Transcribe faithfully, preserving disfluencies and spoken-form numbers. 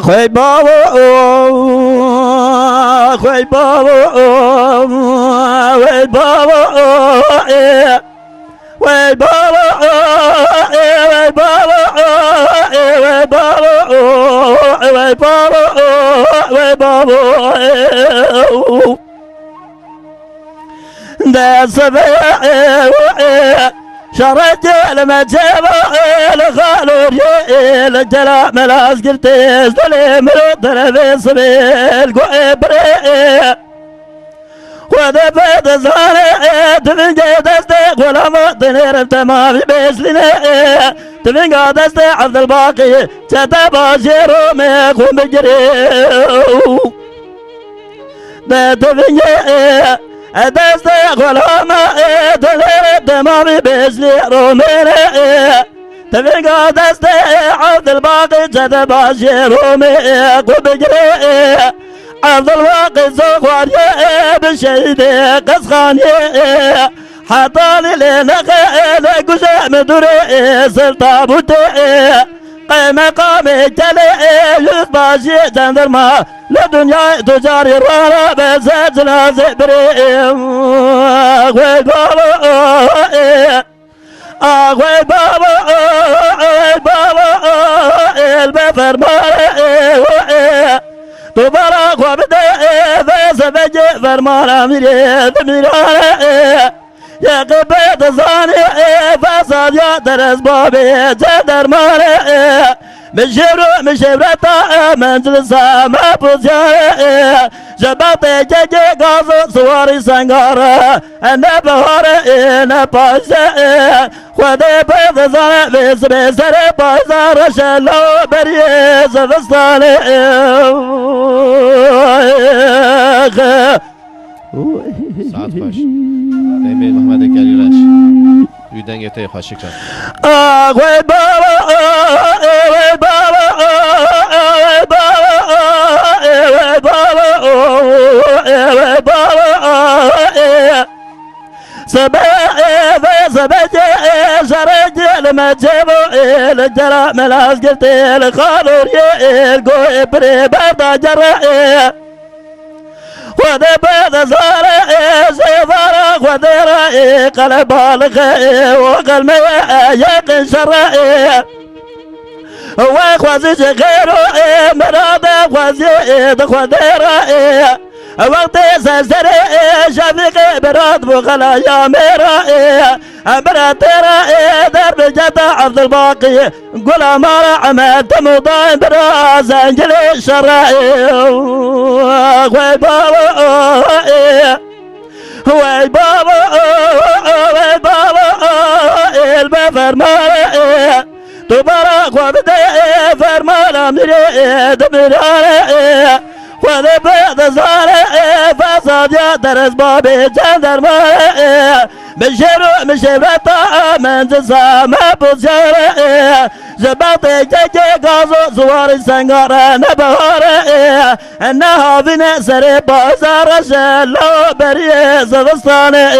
Xwey bavo, xwey bavo, xwey bavo, ê. Wey baba, ê, wey baba, ê, wey baba, ê, wey baba, ê, wey baba, ê. De sebe, ê, ê, şarete li meceba, ê, li xaloriyê, ê, li gela melaz girtê, ez dolê miro derevê sibê, li go ê birê, ê. Xwedê pê dizane, ê, divingê destê xulama dinêrim temamî bêslîne, ê, divinga destê Evdilbaqî çete bajê Romê xwe bigirê. De divingê, ê, destê xulama, ê, dinêrim temamî bêslî Romêne, ê. Tivinga destê Evdilbaqî çete bajê Romê xwe bigirê. Evdilbaqî zoxwariyê bi şehîdê qizxaniyê. Heta lê lê nexe lê guje mi durê ser tabûtê. Qeymeqamê kelê yüzbaşiyê cenderma li dinyayê tucarî rana beze cinazê birê. Xwe baba. Axwey baba, axwey baba, el be fermane, e, e. Tu bara xwe bide, e, ve sebecê fermana mirê, di mirane, e. Yeke be dizane, e, fesadiya derez babê, cendermane, e. Min jêro, min jêvreta, e, meclisa, me poziyane, e. Ji bextê kekê gazo siwarî sengare. Ne bihare ê, ne payze ê. Xwedê pê dizane vê sibê serê payze reşe law beriyê zivistanê ê. Saet xweş. Demê Mehmedê Kelî Reş. Wî dengê te yê xweşik e. Ah, wey baba, ah, wey baba, ah, wey baba, ah, wey baba, ah, wey baba, ah, eh. Sebe, eh, ve, sebe, ce, eh, şere, ce, li me, ce, bo, eh, li cera, me, laz, girtê, li xaloriyê, eh, go, eh, pirê, berda, cere, eh. Xwedê pê dizane, ê, zêvara Xwedê re, ê, qeleba li xe, ê, o qelmeye, ê, yeqin şere, ê. We xwezî ji xêro, ê, mirade xwezî, ê, di Xwedê re, ê. Wextê serserê, ê, Şefîqê birat bû xelaya mêra, ê. Bira têra, ê, derbiceta Evdilbaqî. Gula mara Emed, demo dayên bira zengilê şere, ê, wey baba, ê, wey baba, wey baba, ê, be fermane, ê, tu bara xwe bide, ê, fermana mirê, ê, di mirane, ê, xwe de be dizane, ê, fesadiya derez babê cendermane, ê, Min jêro, min jêvreta, min cisa, me buzere, e. Ji bextê kekê gazo ziwarî sengare ne bihare, e. Ne havîne serê payza reşe, law beriyê zivistanê, e.